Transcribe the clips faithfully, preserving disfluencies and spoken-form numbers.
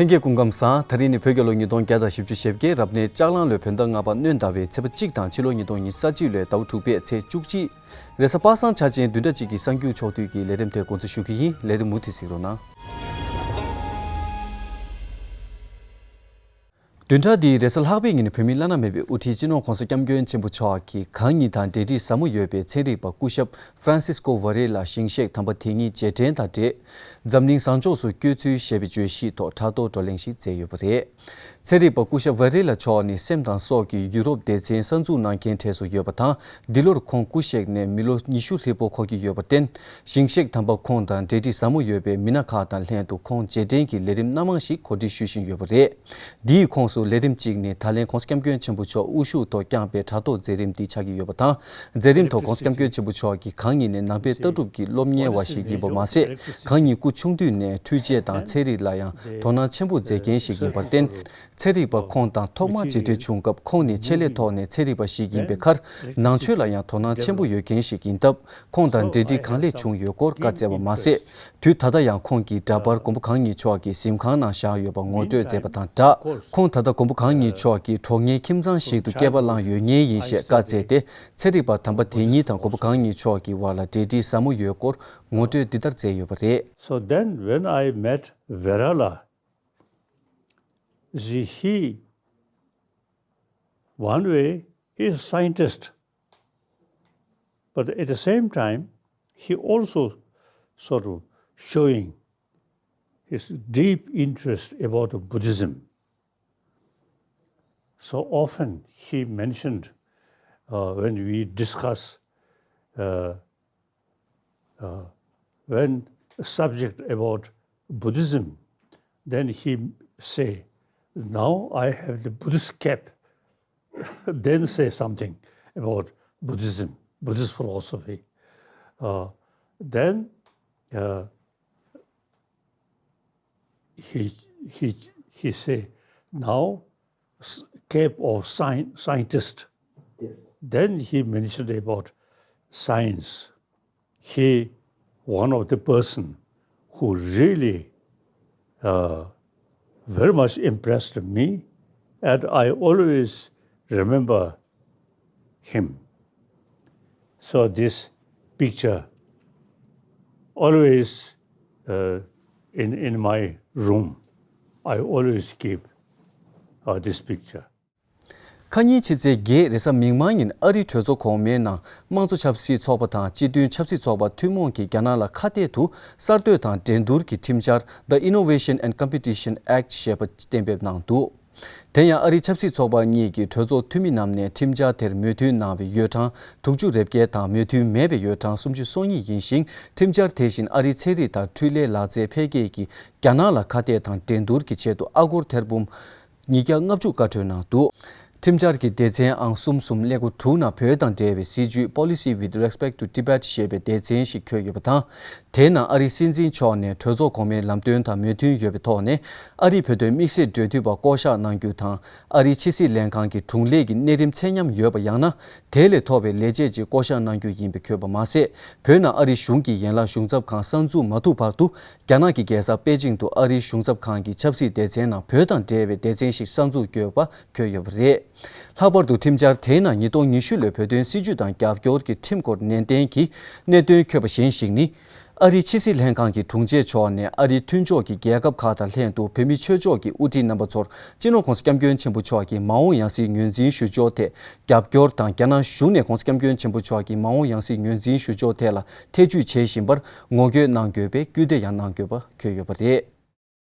ལྷན་རྒྱས་སྐུ་ཁམས་བཟང་། ད་རིང་ནི་བོད་རྒྱལ་ལོ་ཉིས་སྟོང་བརྒྱ་དང་བཞི་བཅུ་ཞེ་བརྒྱད་རབ་གནས་ལྕགས་གླང་ལོའི་བོད་ཟླ་ལྔ་པ་སྣྲོན་ཟླ་བའི་ཚེས་པ་གཅིག་དང་ཕྱི་ལོ་ཉིས་སྟོང་ཉི་ཤུ་རྩ་གཅིག་ལོའི་ཟླ་བ་དྲུག་པའི་ཚེས་བཅུ་གཅིག་རེས་གཟའ་པ་སངས་འཆར་ཅན་བདུན་ཕྲག་གཅིག་གི་གསར་འགྱུར་ཕྱོགས་བསྡུས་ཀྱི་ལས་རིམ་དེ་འགོ་འཛུགས་ཞུ་གི་ཡིན། ལས་རིམ་མུ་མཐུད་གཟིགས་རོགས་གནང་། བདུན་ཕྲག་འདིའི་རེས་གཟའ་ལྷག་པའི་ཉིན་བོད་མི་བླ་ན་མེད་པའི་དབུ་ཁྲིད་སྤྱི་ནོར་༸གོང་ས་༸སྐྱབས་མགོན་ཆེན་པོ་མཆོག་གིས་གང་ཉིད་དང་འབྲེལ་འདྲིས་ཟབ་མོ་ཡོད་པའི་ཚན་རིག་པ་སྐུ་ཞབས་ཧྥ་རན་སིས་ཀོ་ཝ་རེ་ལ་ཞིང་གཤེགས་དམ་པ་དེ་ཉིད་རྗེས་དྲན་དང་འབྲེལ། འཛམ་གླིང་བཟང་ཕྱོགས་སུ་བསྐྱོད་ཚུལ་ཞེས་པའི་བརྗོད་གཞིའི་ཐོག་ཕྲག་དོག་བགྲོ་གླེང་ཞིག་མཛད་ཡོད་པ་རེད། ཚན་རིག་པ་སྐུ་ཞབས་ཝ་རེ་ལ་མཆོག་ནི་སེམས་དང་སྲོག་གིས་ཡུ་རོབ་སྡེ་ཚན་གསར་འཛུགས་གནང་མཁན་གྲས་སུ་ཡོད་པ་དང་། འདི་ལོར་ཁོང་སྐུ་གཤེགས་ནས་མི་ལོ་ཉི་ཤུ་ཧྲིལ་པོ་འཁོར་གྱི་ཡོད་པར་བརྟེན། ཞིང་གཤེགས་དམ་པ་ཁོང་དང་འབྲེལ་འདྲིས་ཟབ་མོ་ཡོད་པའི་མི་སྣ་ཁག་དང་ལྷན་དུ་ཁོང་རྗེས་དྲན་གྱི་ལས་རིམ་སྣ་མང་ཞིག་གོ་སྒྲིག་ཞུ་བཞིན་ཡོད་པ་རེད། འདིའི་ཁོངས་སུ་ལས་རིམ་གཅིག་ནི་ད་ལན་༸གོང་ས་༸སྐྱབས་མགོན་ཆེན་པོ་མཆོག་དབུ་བཞུགས་ཐོག་བསྐྱངས་པའི་ཕྲག་དོག་མཛད་རིམ་འདི་ཆགས་ཀྱི་ཡོད་པ་དང་། མཛད་རིམ་ཐོག་༸གོང་ས་༸སྐྱབས་མགོན་ཆེན་པོ་མཆོག་གིས་གང་ཉིད་ནས་ནང་པའི་ལྟ་གྲུབ་ཀྱི་སློབ་གཉེར་བ་ཞིག་ཡིན་པ་མ་ཟད། གང་ཉིད་སྐུ་ཆུང་དུས་ནས་འཕྲུལ་ཆས་དང་ཚན་རིག་ལ་ཡང་དོ་སྣང་ཆེན་པོ་མཛད་མཁན་ཞིག་ཡིན་པར་བརྟེན། ཚན་རིག་པ་ཁོང་དང་ཐོག་མར་མཇལ་འཕྲད་བྱུང་སྐབས། ཁོང་ནི་ཆེད་ལས་ཐོག་ནས་ཚན་རིག་པ་ཞིག་ཡིན་པའི་ཁར། ནང་ཆོས་ལ་ཡང་དོ་སྣང་ཆེན་པོ་ཡོད་མཁན་ཞིག་ཡིན་སྟབས། ཁོང་དང་འབྲེལ་འདྲིས་གང་ལེགས་བྱུང་ཡོད་སྐོར་བཀའ་སྩལ་བ་མ་ཟད། དུས་ད་ལྟ་ཡང་ཁོང་གི་འདྲ་པར་མགོན་པོ་གང་ཉིད་མཆོག་གི་གཟིམ་ཁང་ནང་བཞག་ཡོད་པ་ངོ་སྤྲོད་མཛད་པ་དང་སྦྲགས། ཁོང་ད་ལྟ་མགོན་པོ་གང་ཉིད་མཆོག་གི་གྲོགས་ངན་ཁྱིམ་ཚང་ཞིག་ཏུ་སྐྱེས་པ་བླངས་ཡོད་ངེས་ཡིན་ཞེས་བཀའ་སྩལ་ཏེ། ཚན་རིག་པ་དམ་པ་དེ་ཉིད་དང་མགོན་པོ་གང་ཉིད་མཆོག་གི་བར་ལ་འབྲེལ་འདྲིས་ཟབ་མོ་ཡོད་སྐོར་ངོ་སྤྲོད་འདི་ལྟར་མཛད་ཡོད་པ་རེད། So then, when I met Varela, see, he, one way, he is a scientist, but at the same time, he also sort of showing his deep interest about Buddhism. So often he mentioned, uh, when we discuss, uh, uh, when a subject about Buddhism, then he say, "Now I have the Buddhist cap." Then say something about Buddhism, Buddhist philosophy. Uh, then, uh, he, he, he say, "Now, s-, cap of sci-, scientist." Then he mentioned about science. He, one of the person who really, uh, very much impressed me, and I always remember him. So this picture always, uh, in, in my room, I always keep, uh, this picture. ཁ་ཉིན་ཕྱི་ཚེས་བརྒྱད་རེས་གཟའ་མིག་དམར་ཉིན་ཨ་རིའི་གྲོས་ཚོགས་གོང་མའི་ནང་དམངས་གཙོ་ཆབ་སྲིད་ཚོགས་པ་དང་སྤྱི་མཐུན་ཆབ་སྲིད་ཚོགས་པ་ཐུན་མོང་གིས་རྒྱ་ནག་ལ་ཁ་གཏད་དུ་གསར་གཏོད་དང་འགྲན་བསྡུར་གྱི་ཁྲིམས་འཆར་The Innovation and Competition Act ཞེས་པ་གཏན་འབེབས་གནང་འདུག་དེ་ཡང་ཨ་རིའི་ཆབ་སྲིད་ཚོགས་པ་གཉིས་ཀྱི་གྲོས་ཚོགས་འཐུས་མི་རྣམས་ནས་ཁྲིམས་འཆར་དེར་མོས་མཐུན་གནང་བའི་ཡོད་གྲངས་དྲུག་ཅུ་རེ་བརྒྱད་དང་མོས་མཐུན་མེད་པའི་ཡོད་གྲངས་སུམ་ཅུ་སོ་གཉིས་ཡིན་ཞིང་། ཁྲིམས་འཆར་དེ་བཞིན་ཨ་རིའི་ཚན་རིག་དང་འཕྲུལ་ལས་ལག་རྩལ་འཕེལ་རྒྱས་ཀྱིས་རྒྱ་ནག་ལ་ཁ་གཏད་དང་འགྲན་བསྡུར་གྱི་ཆེད་དུ་ཨ་སྒོར་ཐེར་འབུམ་ཉིས་བརྒྱ་ལྔ་བཅུ་བཀའ་འཁྲོལ་གནང་འདུག་ཁྲིམས་འཆར་གྱི་སྡེ་ཚན་ཨང་གསུམ་གསུམ་ཀླད་ཀོར་དྲུག་ནང་བོད་དང་འབྲེལ་བའི་སྲིད་བྱུས་Policy with Respect to Tibet ཞེས་པའི་སྡེ་ཚན་ཞིག་འཁོད་ཡོད་པ་དང་། དེའི་ནང་ཨ་རིའི་སྲིད་འཛིན་མཆོག་ནས་གྲོས་ཚོགས་གོང་མའི་ལམ་སྟོན་དང་མོས་མཐུན་ཡོད་པའི་ཐོག་ནས། ཨ་རིའི་བོད་དོན་དམིགས་བསལ་འབྲེལ་མཐུད་པ་བསྐོ་གཞག་གནང་རྒྱུ་དང་། ཨ་རིའི་ཕྱི་སྲིད་ལྷན་ཁང་གི་དྲུང་ལས་ཀྱི་གནས་རིམ་ཚད་མཉམ་ཡོད་པ་ཡང་ན། དེ་ལས་མཐོ་བའི་ལས་བྱེད་ཅིག་བསྐོ་གཞག་གནང་རྒྱུ་ཡིན་པས་འཁོད་པ་མ་ཟད། བོད་ནང་ཨ་རིའི་གཞུང་གི་ཡན་ལག་གཞུང་ཚབ་ཁང་གསར་འཛུགས་མ་ཐུབ་བར་དུ། རྒྱ་ནག་གི་རྒྱལ་ས་པེ་ཅིང་དུ་ཨ་རིའི་གཞུང་ཚབ་ཁང་གི་ཆབ་སྲིད་སྡེ་ཚན་ནང་བོད་དང་འབྲེལ་བའི་སྡེ་ཚན་ཞིག་གསར་འཛུགས་དགོས་པ་འཁོད་ཡོད་པ་རེད། ལྷག་པར་དུ་ཁྲིམས་འཆར་དེའི་ནང་ཉིས་སྟོང་ཉི་ཤུ་ལོའི་བོད་དོན་སྲིད་བྱུས་དང་རྒྱབ་སྐྱོར་གྱི་ཁྲིམས་སྐོར་ནན་ཏན་གྱི་གནད་དོན་འཁོད་པ་གཞན་ཞིག་ནི། ཨ་རིའི་ཕྱི་སྲིད་ལྷན་ཁང་གི་དྲུང་ཆེ་མཆོག་ནས་ཨ་རིའི་མཐུན་ཕྱོགས་ཀྱི་རྒྱལ་ཁབ་ཁག་དང་ལྷན་དུ་བོད་མིའི་ཆོས་ཕྱོགས་ཀྱི་དབུ་ཁྲིད་རྣམ་པ་ཚོར་སྤྱི་ནོར་༸གོང་ས་༸སྐྱབས་མགོན་ཆེན་པོ་མཆོག་གི་མ་འོངས་ཡང་སྲིད་ངོས་འཛིན་ཞུ་ཕྱོགས་ཐད་རྒྱབ་སྐྱོར་དང་། རྒྱ་ནག་གཞུང་ནས་༸གོང་ས་༸སྐྱབས་མགོན་ཆེན་པོ་མཆོག་གི་མ་འོངས་ཡང་སྲིད་ངོས་འཛིན་ཞུ་ཕྱོགས་ཐད་ལ་ཐེ་ཇུས་བྱེད་བཞིན་པར་ངོ་རྒོལ་གནང་དགོས་པའི་སྐུལ་འདེད་ཡང་གནང་དགོས་པ་འཁོད་ཡོད་པ་རེད།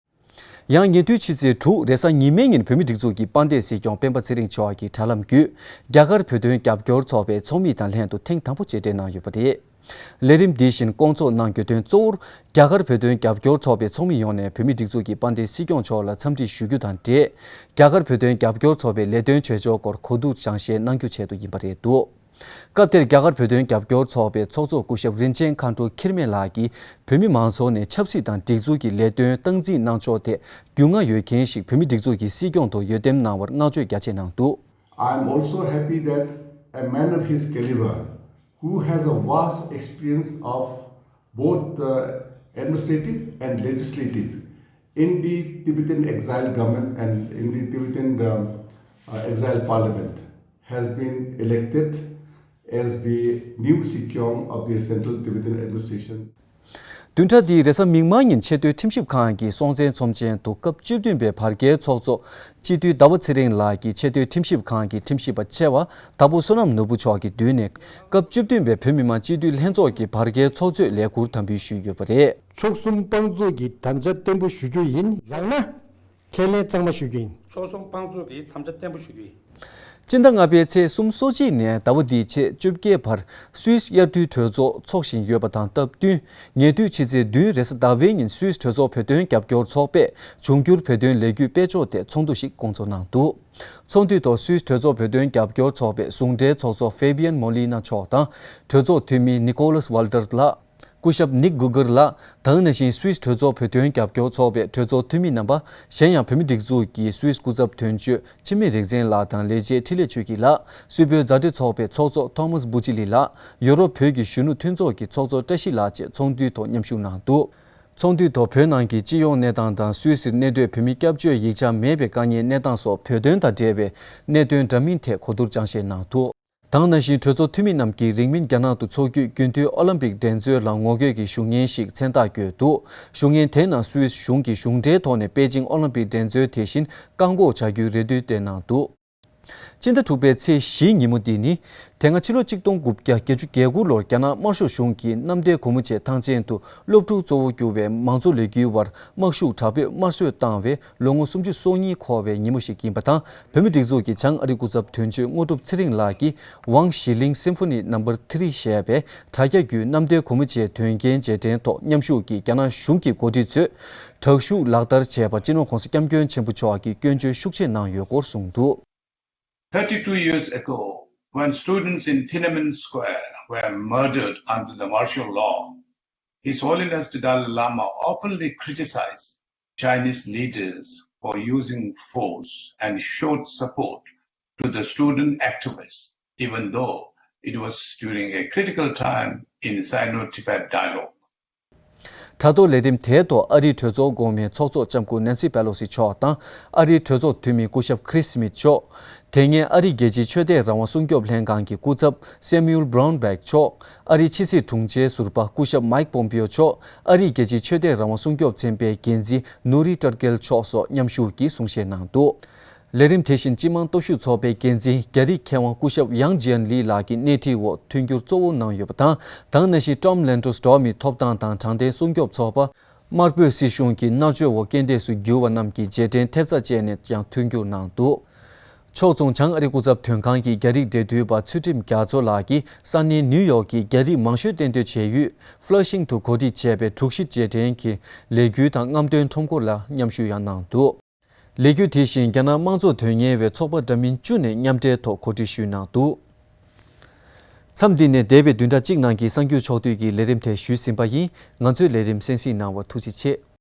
ཡང་ཉེ་དུས་ཕྱི་ཚེས་དྲུག་རེས་གཟའ་ཉི་མའི་ཉིན་བོད་མིའི་སྒྲིག་འཛུགས་ཀྱི་དཔལ་ལྡན་སྲིད་སྐྱོང་སྤེན་པ་ཚེ་རིང་མཆོག་གིས་དྲ་ལམ་བརྒྱུད། རྒྱ་གར་བོད་དོན་རྒྱབ་སྐྱོར་ཚོགས་པའི་ཚོགས་མི་དང་ལྷན་དུ་ཐེངས་དང་པོ་མཇལ་འཕྲད་གནང་ཡོད་པ་རེད། ལས་རིམ་འདི་བཞིན་བསྐོང་ཚོགས་གནང་རྒྱུ་དོན་གཙོ་བོར། རྒྱ་གར་བོད་དོན་རྒྱབ་སྐྱོར་ཚོགས་པའི་ཚོགས་མི་ཡོངས་ནས་བོད་མིའི་སྒྲིག་འཛུགས་ཀྱི་དཔལ་ལྡན་སྲིད་སྐྱོང་མཆོག་ལ་འཚམས་འདྲི་ཞུ་རྒྱུ་དང་འབྲེལ། རྒྱ་གར་བོད་དོན་རྒྱབ་སྐྱོར་ཚོགས་པའི་ལས་དོན་བྱེད་ཕྱོགས་སྐོར་གོ་བསྡུར་སྦྱང་བཤད་གནང་རྒྱུ་ཆེད་དུ་ཡིན་པ་རེད་འདུག་སྐབས་དེར་རྒྱ་གར་བོད་དོན་རྒྱབ་སྐྱོར་ཚོགས་པའི་ཚོགས་གཙོ་སྐུ་ཞབས་རིན་ཆེན་མཁའ་འགྲོ་འཁྱིལ་མེད་ལགས་ཀྱིས། བོད་མི་མང་ཚོགས་ནས་ཆབ་སྲིད་དང་སྒྲིག་འཛུགས་ཀྱི་ལས་དོན་སྟངས་འཛིན་གནང་ཕྱོགས་ཐད་རྒྱུས་མངའ་ཡོད་མཁན་ཞིག་བོད་མིའི་སྒྲིག་འཛུགས་ཀྱི་སྲིད་སྐྱོང་དུ་འོས་འདེམས་གནང་བར་བསྔགས་བརྗོད་རྒྱ་ཆེ་གནང་འདུག I am also happy that a man of his caliber, who has a vast experience of both the administrative and legislative, in the Tibetan exile government and in the Tibetan um, uh, exile parliament has been elected as the new Sikyong of the Central Tibetan Administration. བདུན་ཕྲག་འདིའི་རེས་གཟའ་མིག་དམར་ཉིན་ཆེས་མཐོའི་ཁྲིམས་ཞིབ་ཁང་གི་སྲོང་བཙན་ཚོམས་ཆེན་དུ་སྐབས་བཅུ་བདུན་པའི་བར་བརྒལ་ཚོགས་གཙོ་སྤྱི་འཐུས་ཟླ་བ་ཚེ་རིང་ལགས་ཀྱིས་ཆེས་མཐོའི་ཁྲིམས་ཞིབ་ཁང་གི་ཁྲིམས་ཞིབ་པ་ཆེ་བ་དྭགས་པོ་བསོད་ནམས་ནོར་བུ་མཆོག་གི་མདུན་ནས་སྐབས་བཅུ་བདུན་པའི་བོད་མི་མང་སྤྱི་འཐུས་ལྷན་ཚོགས་ཀྱི་བར་བརྒལ་ཚོགས་གཙོས་ལས་ཁུར་དམ་འབུལ་ཞུས་ཡོད་པ་རེད། ཕྱོགས་གསུམ་དཔང་བཙུགས་ཀྱི་དམ་བཅའ་བརྟན་པོ་ཞུ་རྒྱུ་ཡིན། ཡང་ན། ཁས་ལེན་གཙང་མ་ཞུ་རྒྱུ་ཡིན། ཕྱོགས་གསུམ་དཔང་བཙུགས་ཀྱི་དམ་བཅའ་བརྟན་པོ་ཞུ་རྒྱུ་ཡིན། སྤྱི་ཟླ་ལྔ་པའི་ཚེས་སུམ་ཅུ་སོ་གཅིག་ནས་ཟླ་བ་འདིའི་ཚེས་བཅོ་བརྒྱད་བར་སུད་སི་དབྱར་དུས་གྲོས་ཚོགས་འཚོགས་བཞིན་ཡོད་པ་དང་སྟབས་བསྟུན། ཉེ་དུས་ཕྱི་ཚེས་བདུན་རེས་གཟའ་ཟླ་བའི་ཉིན་སུད་སི་གྲོས་ཚོགས་བོད་དོན་རྒྱབ་སྐྱོར་ཚོགས་པས་འབྱུང་འགྱུར་བོད་དོན་ལས་འགུལ་སྤེལ་ཕྱོགས་ཐད་ཚོགས་འདུ་ཞིག་བསྐོང་ཚོགས་གནང་འདུག་ཚོགས་འདུའི་ཐོག་སུད་སི་གྲོས་ཚོགས་བོད་དོན་རྒྱབ་སྐྱོར་ཚོགས་པའི་ཟུང་འབྲེལ་ཚོགས་གཙོ་ཧྥེ་བི་ཡན་མོ་ལི་ན་མཆོག་དང་གྲོས་ཚོགས་འཐུས་མི་ནི་ཀོ་ལཱས་ཝལ་ཏར་ལགས། སྐུ་ཞབས་ནིག་གུ་གར་ལགས། དེ་ནང་བཞིན་སུད་སི་གྲོས་ཚོགས་བོད་དོན་རྒྱབ་སྐྱོར་ཚོགས་པའི་གྲོས་ཚོགས་འཐུས་མི་རྣམ་པ། གཞན་ཡང་བོད་མི་སྒྲིག་འཛུགས་ཀྱི་སུད་སི་སྐུ་ཚབ་དོན་གཅོད་འཆི་མེད་རིག་འཛིན་ལགས་དང་ལས་བྱེད་འཕྲིན་ལས་ཆོས་སྐྱིད་ལགས། སུད་བོད་མཛའ་འབྲེལ་ཚོགས་པའི་ཚོགས་གཙོ་ཐོ་མཱས་བུ་ཅི་ལི་ལགས། ཡོ་རོབ་བོད་ཀྱི་གཞོན་ནུ་མཐུན་ཚོགས་ཀྱི་ཚོགས་གཙོ་བཀྲ་ཤིས་ལགས་བཅས་ཚོགས་འདུའི་ཐོག་མཉམ་ཞུགས་གནང་འདུག་ཚོགས་འདུའི་ཐོག་བོད་ནང་གི་སྤྱི་ཡོངས་གནས་སྟངས་དང་སུད་སིར་གནས་སྡོད་བོད་མི་སྐྱབས་བཅོལ་ཡིག་ཆ་མེད་པའི་དཀའ་ངལ་གནས་སྟངས་སོགས་བོད་དོན་དང་འབྲེལ་བའི་གནད་དོན་འདྲ་མིན་ཐད་གོ་བསྡུར་སྦྱང་བཤད་གནང་འདུག་དེ་ནང་བཞིན་གྲོས་ཚོགས་འཐུས་མི་རྣམས་ཀྱིས་རིང་མིན་རྒྱ་ནག་ཏུ་འཚོགས་རྒྱུའི་རྒྱུན་མཐུད་ཨོ་ལིམ་པིག་འགྲན་རྩོད་ལ་ངོ་རྒོལ་གྱི་བཞུགས་མཁན་ཞིག་མཚན་རྟགས་བཀོད་འདུག་བཞུགས་མཁན་དེ་ནང་སུད་སི་གཞུང་གིས་གཞུང་འབྲེལ་ཐོག་ནས་པེ་ཅིང་ཨོ་ལིམ་པིག་འགྲན་རྩོད་དེ་བཞིན་བཀག་འགོག་བྱ་རྒྱུའི་རེ་འདུན་བཏོན་གནང་འདུག་སྤྱི་ཟླ་དྲུག་པའི་ཚེས་བཞིའི་ཉིན་མོ་འདི་ནི། དེ་སྔ་ཕྱི་ལོ་གཅིག་སྟོང་དགུ་བརྒྱ་བརྒྱད་ཅུ་གྱ་དགུ་ལོར་རྒྱ་ནག་དམར་ཤོག་གཞུང་གིས་གནམ་བདེ་སྒོ་མོ་ཆེ་ཐང་ཆེན་དུ་སློབ་ཕྲུག་གཙོ་བོ་གྱུར་བའི་མང་གཙོ་ལས་འགུལ་བར་དམག་ཤུགས་དྲག་པོས་དམར་གསོད་བཏང་བའི་ལོ་ངོ་སུམ་ཅུ་སོ་གཉིས་འཁོར་བའི་ཉིན་མོ་ཞིག་ཡིན་པ་དང་། བོད་མི་སྒྲིག་འཛུགས་ཀྱི་བྱང་ཨ་རི་སྐུ་ཚབ་དོན་གཅོད་དངོས་གྲུབ་ཚེ་རིང་ལགས་ཀྱིས་ཝང་ཞི་ལིང་Symphony Number Three ཞེས་པའི་དྲ་རྒྱ་བརྒྱུད་གནམ་བདེ་སྒོ་མོ་ཆེའི་དོན་རྐྱེན་རྗེས་དྲན་ཐོག་མཉམ་ཞུགས་ཀྱིས་རྒྱ་ནག་གཞུང་གི་འགོ་ཁྲིད་ཚོས་དྲག་ཤུགས་ལག་བསྟར་བྱས་པར་སྤྱི་ནོར་༸གོང་ས་༸སྐྱབས་མགོན་ཆེན་པོ་མཆོག་གིས་སྐྱོན་བརྗོད་ཤུགས་ཆེ་གནང་ཡོད་སྐོར་གསུངས་འདུག Thirty-two years ago, when students in Tiananmen Square were murdered under the martial law, His Holiness the Dalai Lama openly criticized Chinese leaders for using force and showed support to the student activists, even though it was during a critical time in Sino-Tibet dialogue. དྲ་ཐོག་ལས་རིམ་དེའི་ཐོག་ཨ་རིའི་གྲོས་ཚོགས་འོག་མའི་ཚོགས་གཙོ་ལྕམ་སྐུ་ནན་སི་པེ་ལོ་སི་མཆོག་དང་ཨ་རིའི་གྲོས་ཚོགས་འཐུས་མི་སྐུ་ཞབས་Chris Smith མཆོག་དེ་སྔའི་ཨ་རིའི་རྒྱལ་སྤྱིའི་ཆོས་དད་རང་དབང་སྲུང་སྐྱོབ་ལྷན་ཁང་གི་སྐུ་ཚབ་Samuel Brownback མཆོག་ཨ་རིའི་ཕྱི་སྲིད་དྲུང་ཆེ་ཟུར་པ་སྐུ་ཞབས་Mike Pompeo མཆོག་ཨ་རིའི་རྒྱལ་སྤྱིའི་ཆོས་དད་རང་དབང་སྲུང་སྐྱོབ་ཚན་པའི་འགན་འཛིན་Nury Turkel མཆོག་སོགས་མཉམ་ཞུགས་ཀྱིས་གསུང་བཤད་གནང་འདུག་ལས་རིམ་དེ་བཞིན་སྤྱི་དམངས་སྟོབས་ཤུགས་ཚོགས་པའི་འགན་འཛིན་རྒྱ་རིགས་མཁས་དབང་སྐུ་ཞབས་ཡང་ཇི་ཡན་ལི་ལགས་ཀྱིས་སྣེ་ཁྲིད་འོག་མཐུན་འགྱུར་གཙོ་བོ་གནང་ཡོད་པ་དང་། དེ་ནང་བཞིན་Tom Lantos འགྲོ་བ་མིའི་ཐོབ་ཐང་དང་དྲང་བདེན་སྲུང་སྐྱོབ་ཚོགས་པ། དམར་པོའི་སྲིད་གཞུང་གིས་མནར་གཅོད་འོག་རྐྱེན་འདས་སུ་གྱུར་བ་རྣམས་ཀྱི་རྗེས་དྲན་ཐེབས་རྩ་བཅས་ནས་ཀྱང་མཐུན་འགྱུར་གནང་འདུག་ཕྱོགས་མཚུངས་བྱང་ཨ་རི་སྐུ་ཚབ་དོན་ཁང་གི་རྒྱ་རིགས་འབྲེལ་མཐུད་པ་ཚུལ་ཁྲིམས་རྒྱ་མཚོ་ལགས་ཀྱིས་ས་གནས་ནིའུ་ཡོག་གི་རྒྱ་རིགས་མང་ཤོས་གཏན་སྡོད་བྱེད་ཡུལ་Flushing དུ་གོ་སྒྲིག་བྱས་པའི་དྲུག་བཞི་རྗེས་དྲན་གྱི་ལས་འགུལ་དང་རྔམ་སྟོན་ཁྲོམ་སྐོར་ལ་མཉམ་ཞུགས་ཡང་གནང་འདུག་ལས་འགུལ་དེ་བཞིན་རྒྱ་ནག་དམངས་གཙོ་དོན་གཉེར་བའི་ཚོགས་པ་འདྲ་མིན་བཅུ་ནས་མཉམ་འབྲེལ་ཐོག་གོ་སྒྲིག་ཞུས་གནང་འདུག་མཚམས་འདི་ནས་འདས་པའི་བདུན་ཕྲག་གཅིག་ནང་གི་གསར་འགྱུར་ཕྱོགས་བསྡུས་ཀྱི་ལས་རིམ་དེ་ཞུས་ཟིན་པ་ཡིན། ང་ཚོའི་ལས་རིམ་གསན་གཟིགས་གནང་བར་ཐུགས་རྗེ་ཆེ།